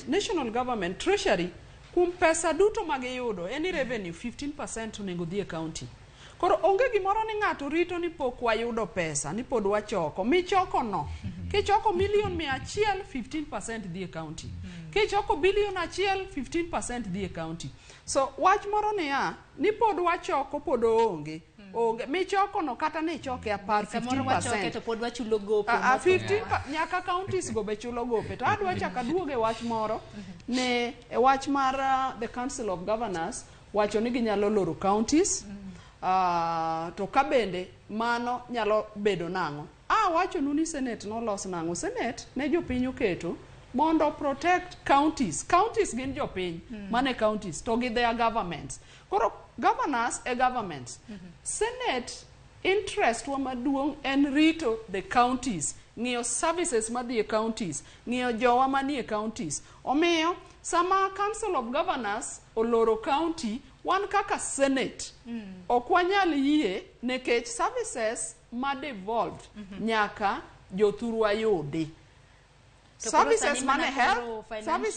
Government, national government, treasury, kuom pesa duto ma giyudo, any revenue, 15% onego dhi e county. Koro onge gimoro ni ng'ato rito ni pok wayudo pesa, ni pod wachoko. Michoko no, kichoko milion 100, 15% dhi e county. Kichoko bilion 1, 15% dhi e county. So wach moro niya, ni pod wachoko pod oonge. Onge. Michoko no kata ni ichoke 10, Samoro wachoke 15%. to pod wachulo gope. Ah, moko. 15 nyaka counties go be chulo gope. To adwa chako aduogo e wach moro ne e wach mar the Council of Governors wacho ni ginyalo loro counties. To ka bende mano nyalo bedo nang'o? Ah, wachonu ni Senate nolos nang'o? Senate ne jopiny oketo mondo protect counties. Counties gin jopiny mane counties to gi their governments. Koro governors e governments. Senate interest wa maduong' en rito the counties, ng'iyo services madhi e counties, ng'iyo jowa manie counties. Omiyo sama Council of Governors oloro county, wan kaka Senate ok wanyal yie nikech services ma devolved nyaka jothurwa yudi. To koro Services sani mane mana health, koro financial services